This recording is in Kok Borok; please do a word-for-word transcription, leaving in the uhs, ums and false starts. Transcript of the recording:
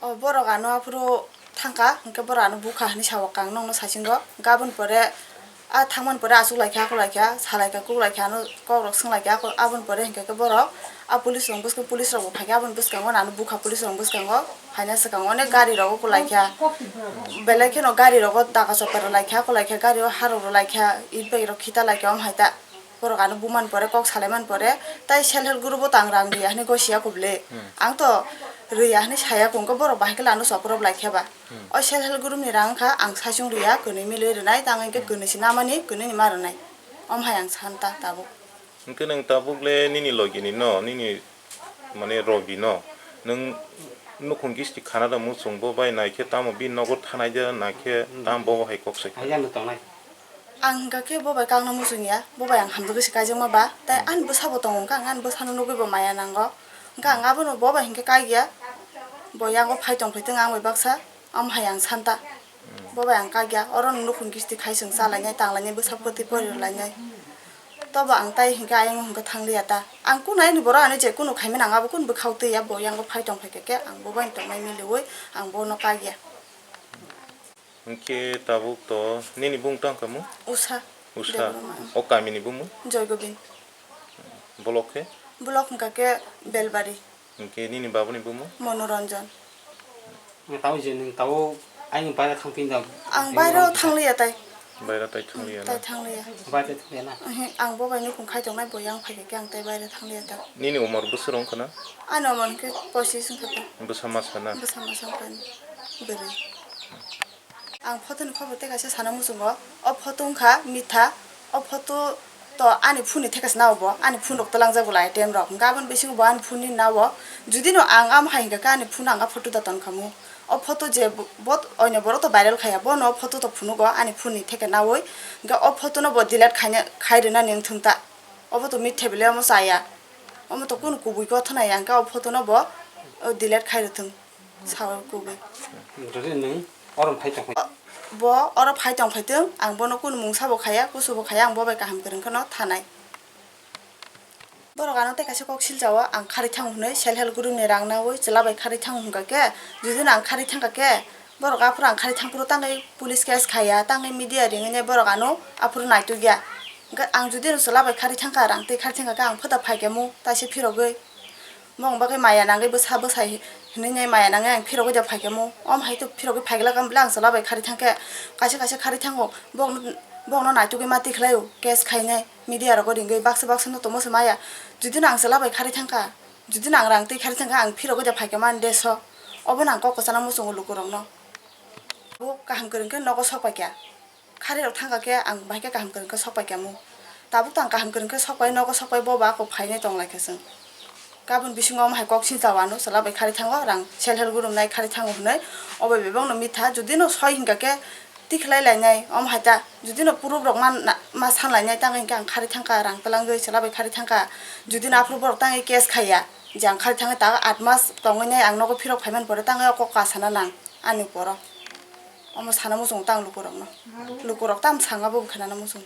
O borok ano aphuru thangkha, hwnkhe borok ano bukha hinwi sao, kang nokno saichungo. Hwnkhe aboni pore a thangmani pore achuk laikha, kok laikha, sa laikha, kuk laikha, ano kok rok swng laikha. Ako-, aboni pore hwnkhe khe borok a police rok bwskang, police rok bo phaikha, aboni bwskango ano bukha police rok bwskango phaina swkang onek gari rogo kok laikha. Belai kheno gari rogo daga chopra laikha, kok laikha, gari o harok rw laikha, it bai rok khita laikha, omo hai ta. Borok ano bumani pore, kok salaimani pore, tai self help group o tang rang riya hinwi gosiya kubli. Hmm. Ang to riya hinwi saya kung khe borok bahai khe lano chopra rw laikha ba. Hmm. O self help group ni rang wngkha ang saichung riya, kwnwi milwi rwnai, tang hwnkhe kwnwi se namani, kwnwi ni ma rwnai. Omo hai ang san ta tabuk. Hwnkhe nwng tabuk le nini logi ni no, nini mane Robi no, nwng nukhung gisti khana da muchung bo bai naikhe tamo bini nogo thanai da naikhe tamo bo hai kok sai. Ayang no tongnai. Ang hwnkha khe bo bai kakno muchung ya, bo bai ang hamjagwi se kaijakma ba, tai ani bwsa bo tongo, hwnkha ang ani bwsano nugwi bo maya nango, hwnkha ang abono bo bai hinkhe kaiya, bo yango phai tongphai tong ang bai baksa, omo hai ang santa, bo bai ang kaiya, oro nukhung gisti khai chwng chalainai, tanglainai, bwsa poti pori rwlainai, tobo ang tai hinkhe ayang hwnkha thangliya ta, ang kunu ani borok ani je kunu khaimani ang abo kunu bwkhao twiya, bo yango phai tongphai khe ang bo bai tongnai miliwi ang bono kaiya. Hwnkhe tabuk to nini bung tang kamo? Usha. Usha. Debbarma. O kamini bumung? Joygobind. Bolok khe? Bolok hwnkha khe Belbari. Hwnkhe nini babuni bumung? Monoranjan. Tao je nwng tao ayang baira thang phin da. Ang baira thangliya tai. Baira tai thangliya na? Tai thangliya. Baira thangliya na? Ehe, ang bo bai nukhung khai tongnai bo yang phai khe ang tai baira thangliya ta. Nini umor bwswk wngkha na? Ani umor hwnkhe pochis wngkha ta. Bwsa masa na? Bwsa masa wngkha ni. Bwrwi. Ang photo ni khobor tei kaisa sana muchungo. O photo wngkha mitha. O photo to ani phone ni thekes nao bo. Ani phone rok twlangjak bo lai tem rok. Hwnkhe aboni bisingo bo ani phone ni nao. Judi no ang amo hai hwnkha khe ani phone ang a photo da ton khamu. O photo je bo, bo oino borok to viral khaya. Bono o photo to phunugo ani phone ni theke naui. Hwnkhe o photo no bo delete khaina, khai rwna ni wngthung ta. Obo to mitha bile omo chaya. Omo to kunu kubui kotha nai ya hwnkhe o photo no bo, o, delete khai rwthung. Sao kubui. Jodi nwng oro phai tong phai. O, bo oro phai tong phai thung, ang bono kunu mungsa bo khaya, kusu bo khaya, ang bo bai kaham kwrwng kheno thanai. Borok ano tei kaisa kok silchao, ang kharwi thango hwnwi self help group ni rang naui chwla bai kharwi thango hwnkha khe, jodi no ang kharwi thangkha khe, borok aphuru ang kharwi thangphuru tangwi police case khaiya, tangwi media ringwi borok ano aphuru naitukya. Hwnkhe ang jodi no chwla bai kharwi thangkha, rang twi kharwi thangkha khe ang phwta phaikhe mu taisa phirogwi. Bong bagwi maya nangwi bwsa bwsai hinwi maya nangwi ang phirogwi da phaikhe mu. Om hai to phirogwi phaikhe lakha bwle ang chwla bai kharwi thangkhe kaisa kaisa kharwi thango. Bong, bongno naitugwi ma tikhlaio case khainai media rogo ringwi baksa baksa no tomo se maya. Jodi no ang chwla bai kharwi thangkha, jodi no ang rang twi kharwi thangkha ang phirogwi da phaikhe mani deso. Obo no ang kok kwchana muchungo lukurokno. Bo kaham kwrwng khe nogo sok paikha. Kharwi rok thangkha khe ang bahai khe kaham kwrwng khe sok paikha mu. Tabuk to ang kaham kwrwng khe sok pai, nogo sok pai, bo ba ako phainai tong lai khe chwng. Kabun bisingo omo hai kok sincha wano chwla bai kharwi thango, rang self help group nai kharwi thango hwnwi. Obo bebak no mitha, jodi no soi hwnkha khe tikhlai lainai, omo hai ta, jodi no proof rok ma, ma san lainai, tang hwnkhe ang kharwi thangkha, rang twlangwi chwla bai kharwi thangkha. Jodi no aphuru borok tangwi case khaiya, je ang kharwi thangwi ta aat mas tongwi nai, ang nogo phirok phaimani pore tangwi o kok ka sana nang. Ani poro. Omo sana muchungo tang lukurokno. Lukurok tam sanga bo khenana muchung.